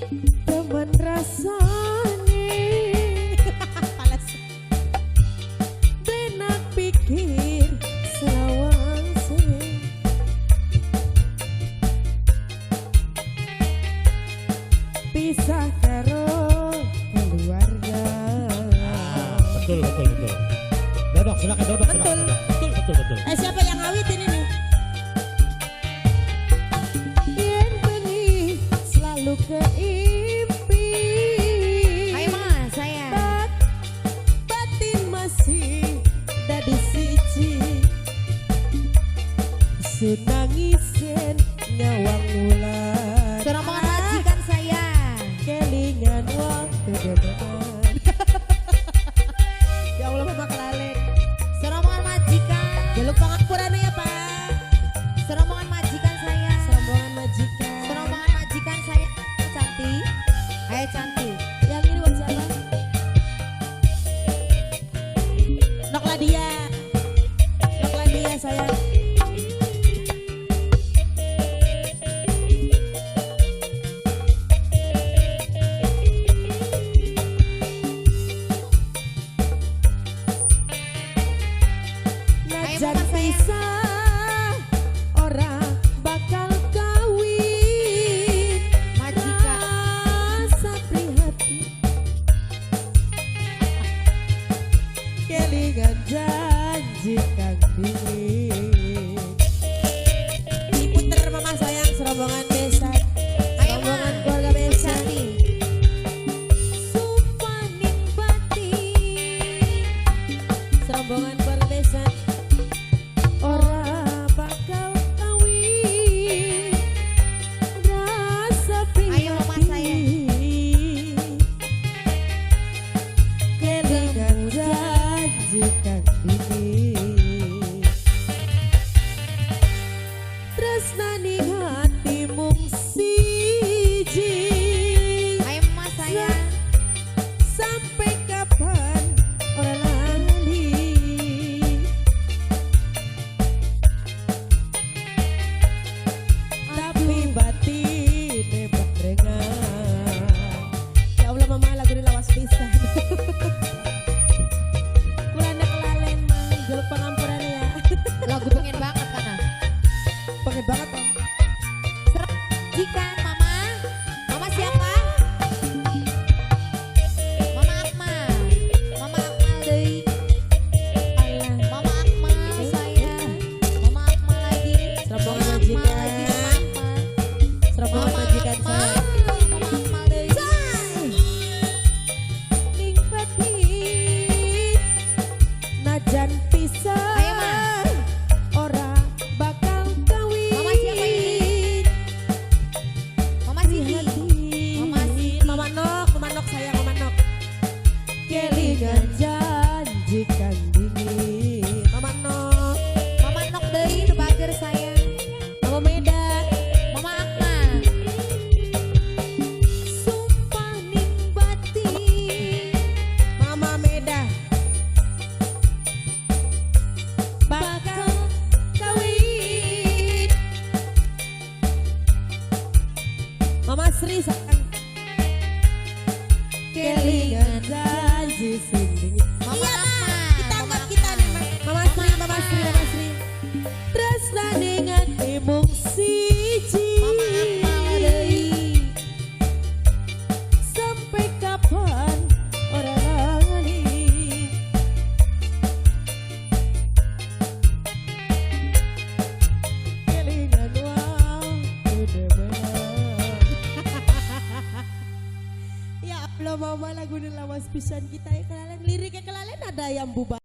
Temen rasane. Pales. Benak pikir selawase. Pisah karo keluarga. Betul, betul, betul. Dodok, silakan dodok, silakan Betul. Dodok. Betul, betul, betul. Eh, siapa yang ngawitin ini? Yen bengi selalu keimpi. Ayo Ma, saya. Batin masih dadi siji. Sunangisen nyawang wulan. Serombongan majikan saya. Kelingan waktu dedeman. Ya Allah, Mama kelalen. Serombongan majikan. Jaluk pangapurane ya, Pak. Serombongan majikan saya. Serombongan majikan. Serombongan majikan saya. Cantik. Ayo cantik. Yang ini buat siapa? Nok Ladia. Nok Ladia sayang. Ayo, Najan Mama, sayang. Pisah ora bakal kawin. Majikan. Rasa prihatin. Kelingan janji kang dingin. Diputer Mama sayang, serombongan besan. Ayo Ma. Serombongan keluarga besan. Cantik. Sumpah ning batin. Serombongan keluarga besan. Ora bakal kawin. Rasa Ayo, Mama, sayang. prihatin. Kelingan janji kang dingin. Tresnani hati mung siji. Ayo Mama sayang. Sampai kapan ora lali. Tapi batine barengan. Ya Allah, Mama, lagu ini lawas pisan. Kulane kelalen, Mang. Jaluk pangampurane ya. Lagu pengen banget karena. Pengen banget, Bang. Majikan Mama. Mama siapa? Mama Akmal. Mama Akmal deui. Alah. Mama Akmal saya. Mama Akmal lagi. Serombongan Mama Akmal majikan. lagi. Mama Akmal. Serombongan Mama majikan Akmal. saya. Mama Akmal deui. Ning batin najan pisah. Ayo, Ma. Ora bakal kawin. Mama siapa ini? Mama Siti. Mama Siti. Mama Nok, Mama Nok sayang, Mama Nok. Kelingan janji kang dingin. Mama Nok, Mama Nok deui nu bager saya. Mama Meda. Mama Akmal. Sumpah ning batin. Mama Meda. Bakal kawin. Mama Sri sayang. Kelingan janji sing dingin. Mama Iya, Ma. Akmal. Kita Mama angkat kita nih, Ma. Mama Sri, Mama Sri, Mama Sri. Tresnane ngati mung siji. Mama Akmal deui. Sampai kapan ora lali. Kelingan waktu demenan. Ya Allah, Mama, lagu ini lawas pisan kita ya kelalen liriknya kelalen ada yang bubar.